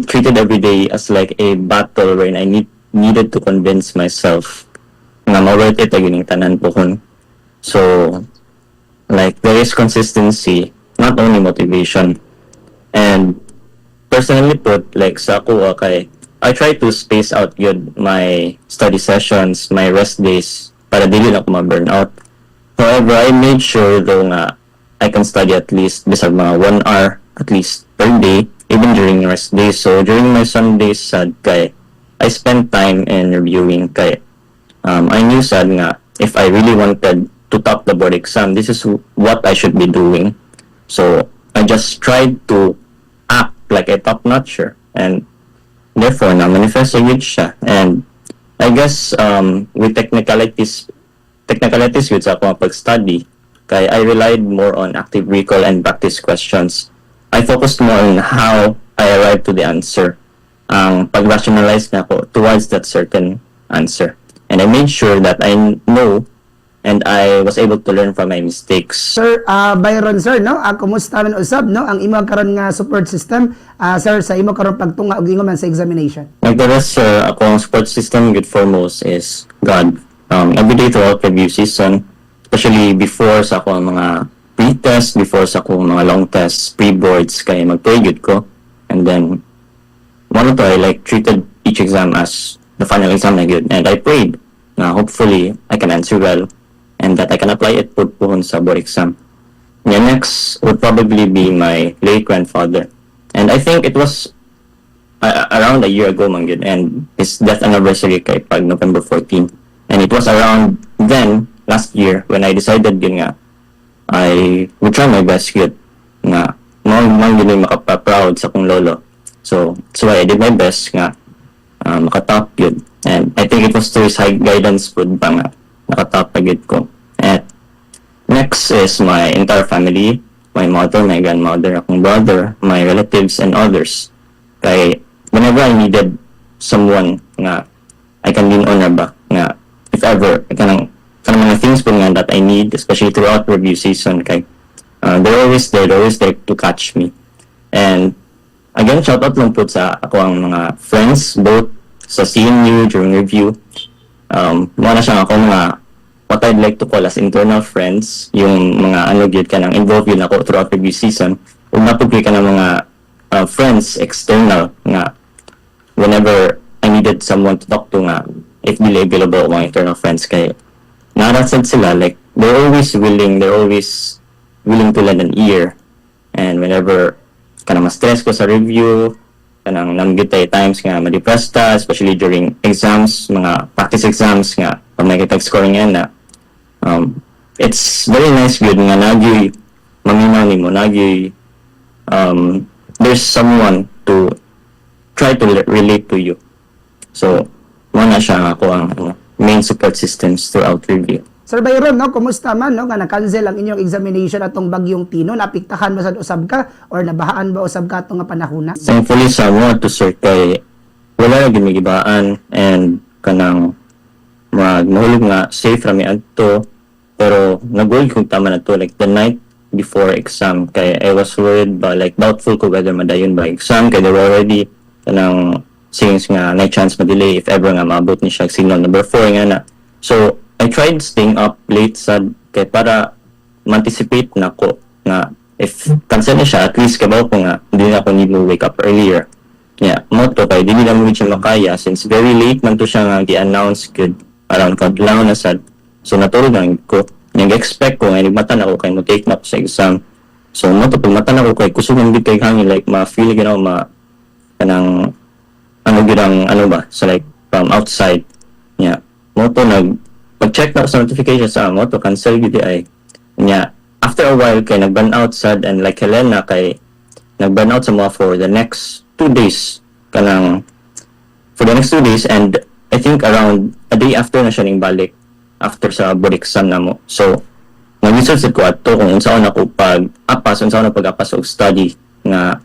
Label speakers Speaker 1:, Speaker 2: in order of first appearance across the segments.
Speaker 1: treated every day as like a battle wherein I needed to convince myself nga ma-worth it gyud tanan pohon. So, like, there is consistency, not only motivation. And personally put, like sa ako kay I try to space out gyud my study sessions, my rest days, para dili na ako ma-burn out. However, I made sure though nga I can study at least bisag mga 1 hour at least per day, even during rest days. So during my Sundays sad kay I spend time in reviewing kay I knew sad nga if I really wanted to top the board exam, this is what I should be doing. So I just tried to act like a top notcher and therefore na manifest gyud siya. And I guess with technicalities with sa akong pag-study kay I relied more on active recall and practice questions. I focused more on how I arrived to the answer, ang pag-rationalize nako towards that certain answer, and I made sure that I know and I was able to learn from my mistakes.
Speaker 2: Sir Byron, sir, no? Kumusta man usab, no, ang imo karon nga support system, sir, sa imo karon pagtunga og ingon man sa examination?
Speaker 1: Like the rest, sir, ako ang support system good foremost is God. Every day throughout review season, especially before sa ako ang mga pre-test, before sa akong mga long tests, pre-boards, kay mag-pray gyud ko. And then, one to, I like treated each exam as the final exam na gyud. And I prayed na hopefully I can answer well and that I can apply it po pohon sa board exam. The next would probably be my late grandfather. And I think it was around a year ago man gyud, and his death anniversary kay pag November 14. And it was around then last year when I decided gyud nga I would try my best gyud nga mao man gyud yung makapa-proud sa akong lolo. So that's why I did my best nga makatop gyud. And I think it was through his high guidance pud ba nga nakatop pa gyud ko. And next is my entire family, my mother, my grandmother, akong brother, my relatives, and others. Kay whenever I needed someone nga I can lean on na ba, nga if ever, kanang mga things po nga that I need, especially throughout review season, kay they're always there, they're always there to catch me. And again, shout out lang po sa ako ang mga friends, both sa CNU during review. Mao na siya ako mga what I'd like to call as internal friends, yung mga ano gyud kanang involved gyud ako throughout review season. Ug naa pud ka ng mga friends external nga whenever I needed someone to talk to nga if dili available ang mga internal friends kay naa ra sad sila, like they're always willing to lend an ear. And whenever kanang ma-stress ko sa review, kanang naa man gyud times nga ma-depressed ta, especially during exams, mga practice exams nga pag may kitag scoring yan na it's very nice gyud nga naa gyoy maminaw nimo, naa gyoy there's someone to try to relate to you. So mao na siya ang ako ang ano, main support systems throughout review.
Speaker 2: Sir Byron, no, kumusta man, no, nga na-cancel ang inyong examination atong bagyong Tino? Naapektahan ba sad usab ka or nabahaan ba usab ka atong nga panahona?
Speaker 1: Thankfully sa mo to, sir, kay wala na gyud may gibaan and kanang mag mahulog nga safe ra mi adto, pero nag-worry kung tama na to, like the night before exam, kay I was worried ba, like doubtful ko whether madayon ba exam kay there were already kanang sayings nga naay chance ma-delay if ever nga maabot ni siya signal number 4 nga na. So I tried staying up late sad kay para ma-anticipate na ko nga if cancel na siya, at least kabaw ko nga hindi na ako need mo wake up earlier. Yeah, mao to kay dili na mo siya makaya since very late man to siya nga gi-announce gyud, around kadlaw na sad. So natulog lang ko. Nag-expect ko nga mata na ako kay mo take na ako sa exam. So mao to, pag mata na ako kay kusog man gyud kay hangin, like ma-feel gyud ako ma kanang ano gyud ang ano ba, so like from outside. Yeah. Mao to nag pag-check na ako sa notification sa mao to cancel gyud ay. Nya after a while kay nag-burn out sad, and like Helena kay nag-burn out sa mga for the next 2 days, kanang for the next 2 days, and I think around a day after na siya ning balik after sa board exam na mo. So nag-research sad ko adto kung unsaon ako pag apas, unsaon ako pag-apas og study nga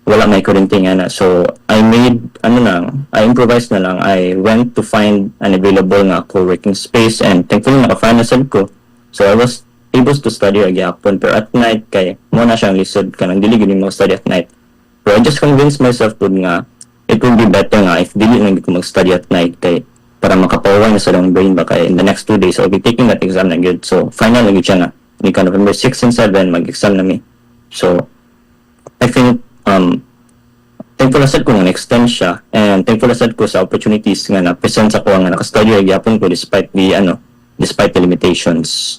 Speaker 1: wala may kuryente nga na. So I made ano lang, I improvised na lang. I went to find an available nga co-working space and thankfully naka-find na sad ko. So I was able to study gyapon, pero at night kay mao na siyang lisod, kanang dili gyud mo study at night. Pero I just convinced myself pud nga It will be better nga if dili lang ko mag-study at night kay para makapawa na sa lang brain ba, kay in the next 2 days I'll be taking that exam na gud. So final na gud siya nga ni ka November 6 and 7 mag-exam na mi. So I think thankful sad ko nga na-extend siya and thankful sad ko sa opportunities nga na-present sa ko nga naka-study gyapon ko despite the limitations.